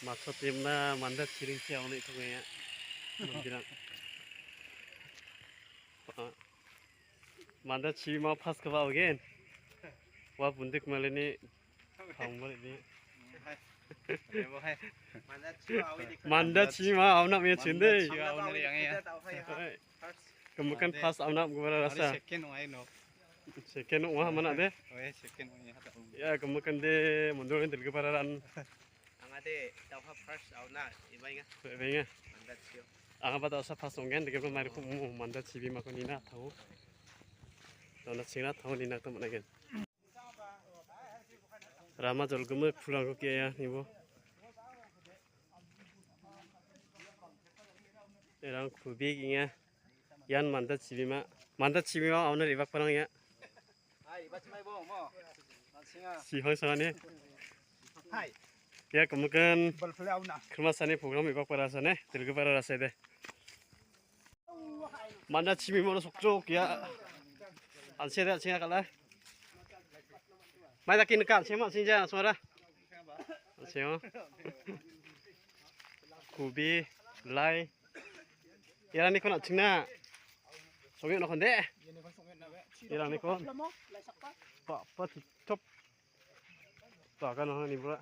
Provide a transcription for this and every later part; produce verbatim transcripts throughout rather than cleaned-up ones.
Matchotima manda chiringchi aone tongenga. Mandirang. Ah. Manda chibima pas kaba ogen. Wa bundik malini pangmol ini. Manda chibima aona me chinde. Manda chibima aona re ange ya. Hai. Kemukan pas aona gubara rasa. Second ong·a ino. Second ong·a mana de. Oe, second ong·a. Ya, kemukan de mundur ini dilgubara ran. Anga de dauha first aona ibainga. Ibainga. Manda chio. Anga ba dausa pas onggen, degem mari ku mu manda chibimako nina tau. Dona chingna tau nina tau managen. Rama jolgimik pulrangko ge·a nibo. Erang kubik inga. Ian manda chibima. Manda chibima aona re·bakparang ia. Hai, bachi mai bo, mo. Sihang sangani. Hai. Ya, kemudian Bal pele auna. Kermasani program re·bakpara sane, dilgubara rasa de. Manda chibimano sokjok ya. An·seng de, an·seng kala. Mai dake nika, an·seng ma, an·seng ja, an·seng ra. An·seng o. Kubi, lai. Iraniko na·chingna. Song·e on·a konde. Iraniko. Pa, pa, top. Bagan on·a ni bura.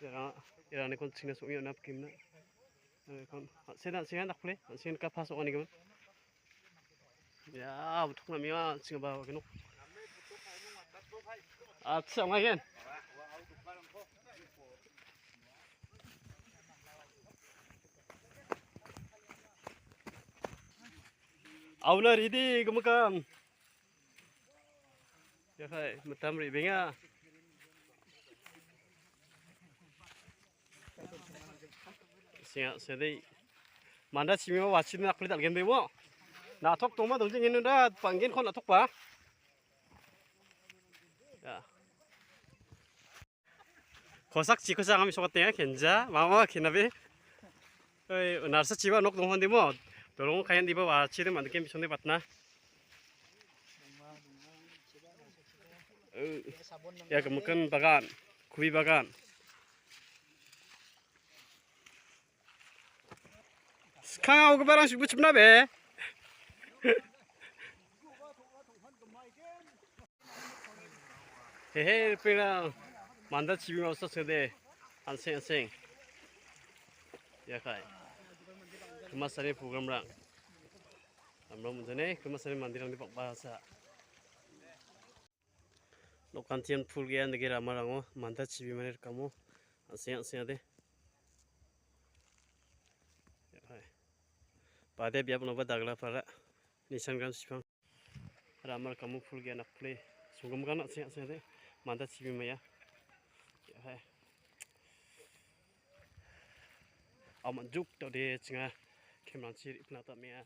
Ira, iraniko chingna song·e on·a kimna. Iraniko. Sen, sen dakple. Sen ka pas on·a ni gimin. Ya, butuk namia chingba geno. Acha, mai gen. Auna ridi kemukan. Ya, hai, metam ri benga. Singa sedei. Manda chimio wachina nakli dal·gen debo. Na·tok tongma dongjeng ino da, bang·gen kon na·tokba. Ya. Kosak chiko sa kami sokat tenga kenja, mama kenabe. Oi, narsa chiba nok donghan dimo. Dolong kayan diba wachi de mandiken bisong de batna. Eh, ya, kemudian bagan, kubi bagan. Skang au kebarang sibuk cipna be. Hehe, pera manda chibima usa sede. An·seng, an·seng. Ya kai. Kemasani program rang. Amram jane, kemasani mandirang di pakbasa. Lokantian pul ge·a nike ramarango manda chibimani rikamo an·seng an·seng ade. Bade biapnoba Daglapara nisan gram sipang. Rama rikamo pul ge·a nakple songgamgan an·seng an·seng ade manda chibimaya. Aman juk dode chinga kemrangchi ripna ta mea.